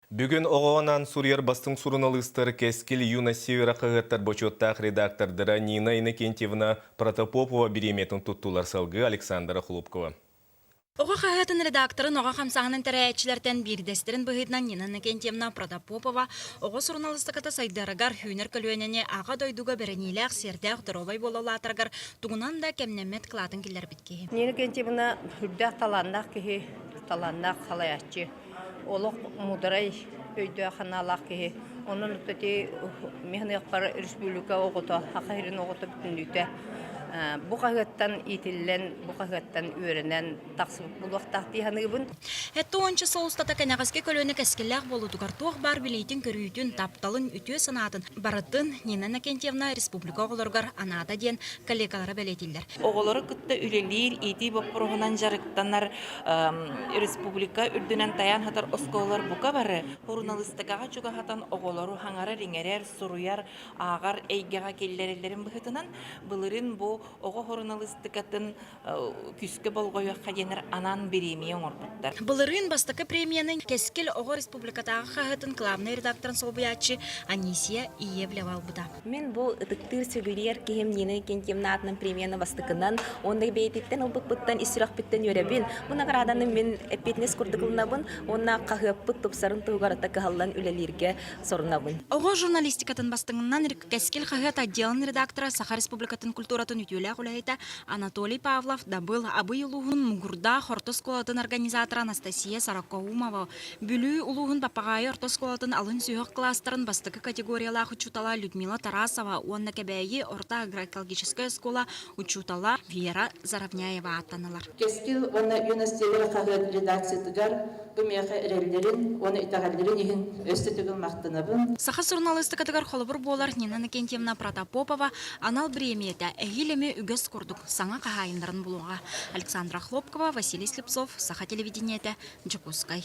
Бүгүн оҕоҕо анаан суруйар бастыҥ суруналыыстар Кэскил Юность Севера хаһыаттар бочуоттаах редактордара Нина Иннокентьевна Протопопова бириэмийэтин туттулар салгыы Александра Хлопкова. Оҕо хаһыатын редакторын оҕо хамсааһынын тэрийээччилэртэн биирдэстэрин быһыытынан Нина Иннокентьевна Протопопова оҕо суруналыыстыката сайдарыгар, үүнэр көлүөнэни Аҕа дойдуга бэриниилээх, сиэрдээх, доруобай буола улаатарыгар тугунан да кэмнэммэт кылаатын киллэрбит киһи. Нина Иннокентьевна үрдээх талааннаах киһи, талааннаах салайааччы. Олох муударай өйдөөх-санаалаах киһи. Онон ити миһыныахпар республика оҕото, Саха сирин оҕото бүтүннүүтэ бу хаһыаттан иитиллэн, бу хаһыаттан үөрэнэн тахсыбыт буолуохтаах дии саныыбын. Сэттэ уонча сыл устата кэнэҕэски көлүөнэ кэскиллээх буолуутугар туох баар билиитин-көрүүтүн, тапталын, үтүө санаатын барытын Нина Иннокентьевна республика оҕолоругар анаата диэн коллегалара бэлиэтииллэр. Оҕолору кытта үлэлиир, иитии боппуруоһунан дьарыктанар республика үрдүнэн тайаан сытар оскуолалар бука бары суруналыыстыкаҕа чугаһатан оҕолору хаҥарар-иҥэрэр, суруйар, ааҕар эйгэҕэ киллэрэллэрин быһыытынан былырыын бу оҕо суруналыыстыкатын күүскэ болҕойуохха диэннэр анаан бириэмийэ оҥорбуттар. Былырыын бастакы премияны Кэскил оҕо республикатааҕы хаһыатын главнай редакторын солбуйааччы Анисия Иевлева ылбыта. Мин бу ытыктыыр сүгүрүйэр киһим Нина Иннокентьевна аатынан премияны бастакынан уонна бэйэтиттэн ылбыппыттан ис сүрэхпиттэн үөрэбин. Бу наҕарааданы мин эппиэтинэс курдук ылынабын уонна хаһыаппыт тупсарын туһугар ата кыһаллан үлэлииргэ сорунабын. Оҕо журналистикатын бастыҥынан Кэскил хаһыат отделын редактора, Саха Республикатын культуратын үтүөлээх үлэһитэ Анатолий Павлов Дабыл Абый улууһун Мугурдаах орто оскуолатын организатора Анастасия Сорокоумова, Бүлүү улууһун Баппаҕаайы орто оскуолатын алын сүһүөх кылаастарын бастакы категориялаах учуутала Людмила Тарасова уонна Кэбээйи орто агроэкологическай оскуола учуутала Вера Заровняева ааттанылар. Кэскил уонна Юность Севера хаһыат редакциятыгар бу миэхэ эрэллэрин уонна итэҕэллэрин иһин өссө төгүл махтанабын. Саха суруналыыстыкатыгар холобур буолар Нина Иннокентьевна Протопопова анал бириэмийэтэ эһиил эмиэ үгэс курдук саҥа хаһаайыннарын булуоҕа. Александра Хлопкова, Василий Слепцов, Саха телевидениетэ, Дьокуускай.